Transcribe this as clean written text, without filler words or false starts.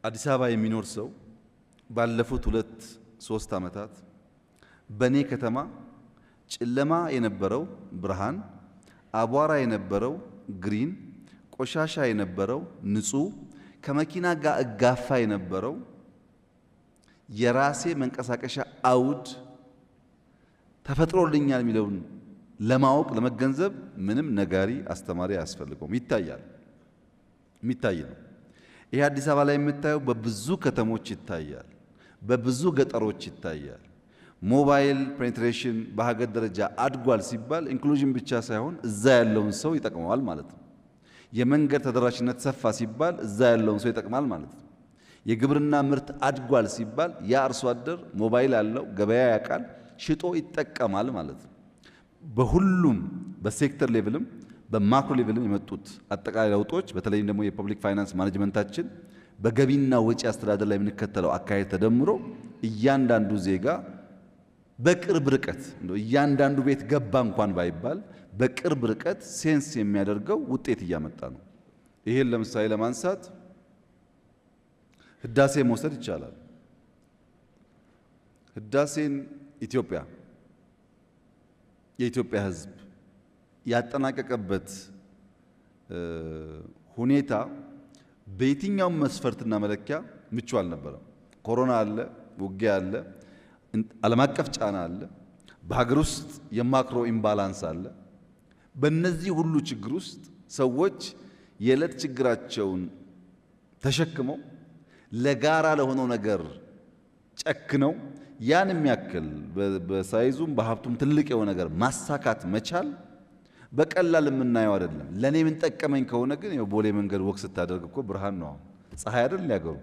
አዲስ አበባ የሚኖር ሰው ባለፉት 2-3 ዓመታት በኔ ከተማ ጨለማ የነበረው ብርሃን፣ አቧራ የነበረው green፣ ቆሻሻ የነበረው ንጹህ፣ ከመኪና ጋር እጋፋ የነበረው የራሴ መንቀሳቀሻ አውድ ተፈጥሮልኛል የሚለውን ለማወቅ ለመገንዘብ ምንም ነጋሪ አስተማሪ አያስፈልገውም። ይታያል፣ የሚታይ ነው። ይሄ አዲስ አበባ ላይ የምታየው በብዙ ከተሞች ይታያል፣ በብዙ ገጠሮች ይታያል። Mobile penetration በሀገር ደረጃ አድጓል ሲባል inclusion ብቻ ሳይሆን እዛ ያለውን ሰው ይጠቅመዋል ማለት ነው። የመንገድ ተደራሽነት ሰፋ ሲባል እዛ ያለውን ሰው ይጠቅማል ማለት ነው። የግብርና ምርት አድጓል ሲባል ያ አርሶ አደር ሞባይል አለው፣ ገበያ ያውቃል፣ ሽጦ ይጠቀማል ማለት ነው። በሁሉም በ sector level ም በ macro level ም የመጡት አጠቃላይ ለውጦች፣ በተለይም ደግሞ የ public finance management ኣችን በገቢና ወጪ አስተዳደር ላይ የምንከተለው አካሄድ ተደምሮ እያንዳንዱ ዜጋ በቅርብ ርቀት፣ እያንዳንዱ ቤት ገባ እንኳን ባይባል፣ በቅርብ ርቀት sense የሚያደርገው ውጤት እያመጣ ነው። ይሄን ለምሳሌ ለማንሳት ህዳሴ መውሰድ ይቻላል። ህዳሴን ኢትዮጵያ የኢትዮጵያ ሕዝብ ያጠናቀቀበት ሁኔታ በየትኛውም መስፈርትና መለኪያ ምቹ አልነበረም። ኮሮና አለ፣ ውጊያ አለ፣ ዓለም አቀፍ ጫና አለ፣ በሀገር ውስጥ የ macro imbalance አለ። በእነዚህ ሁሉ ችግር ውስጥ ሰዎች የዕለት ችግራቸውን ተሸክመው ለጋራ ለሆነው ነገር ጨክነው ያን የሚያክል በ size ኡም በሀብቱም ትልቅ የሆነ ነገር ማሳካት መቻል በቀላል የምናየው አይደለም። ለእኔ ምን ጠቀመኝ ከሆነ ግን ቦሌ መንገድ walk ስታደርግ እኮ ብርሃን ነው። አሁን ፀሐይ አይደል ያገሩ።